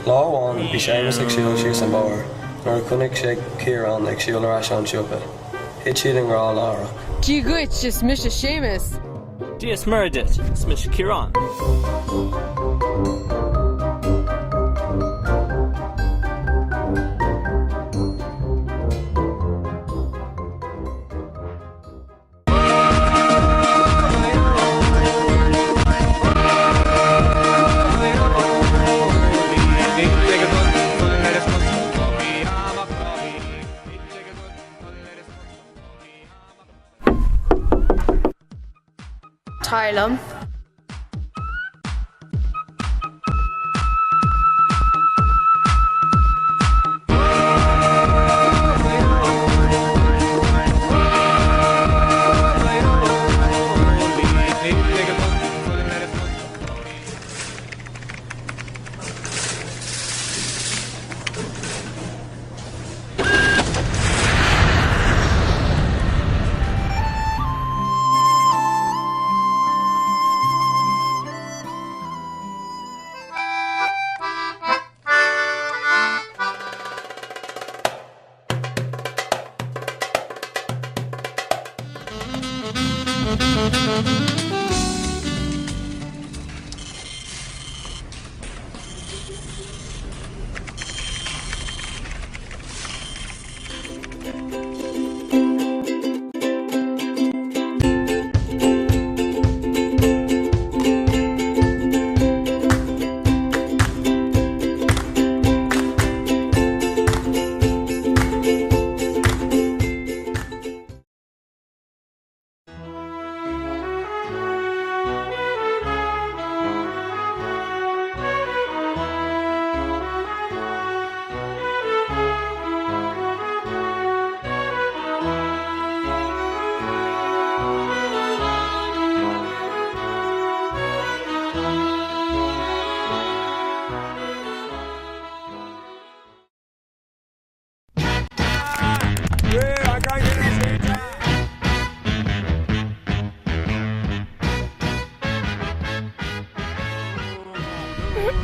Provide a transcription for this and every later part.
Lá amháin bhí Séamus ag siúl síos an bóthar nuair a chonaic sé Ciarán ag siúl ar ais ón siopa. Thit siad i ngrá láithreach. Dia dhuit, is mise Séamus. Dia is Muire duit, is mise Ciarán. Tar liom.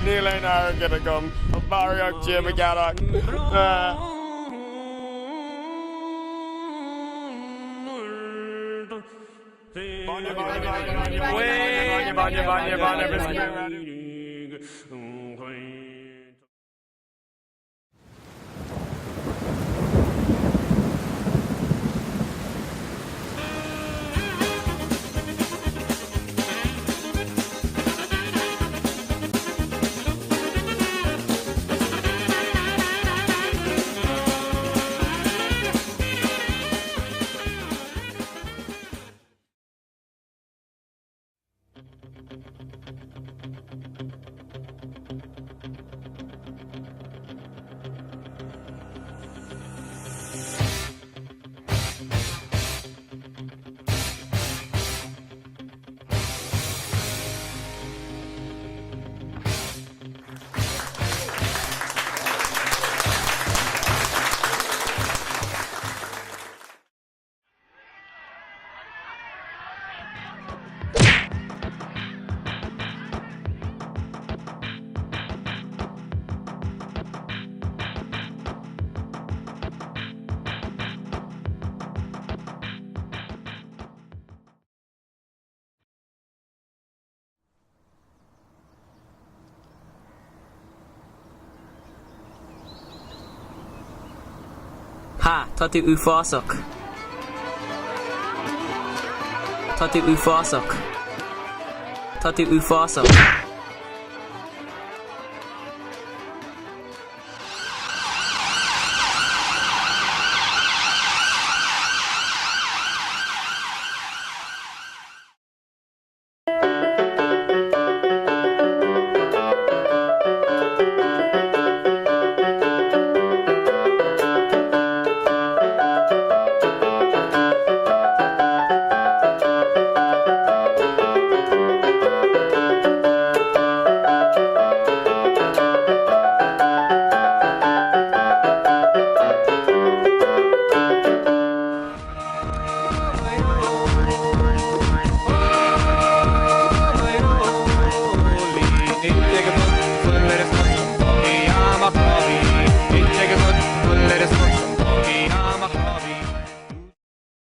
Níl aon airgead agam. Maraíodh Jim i gceannach. Bainne, bainne, bainne, bainne, Ha, tá tú uafásach. Tá tú uafásach. Tá tú uafásach.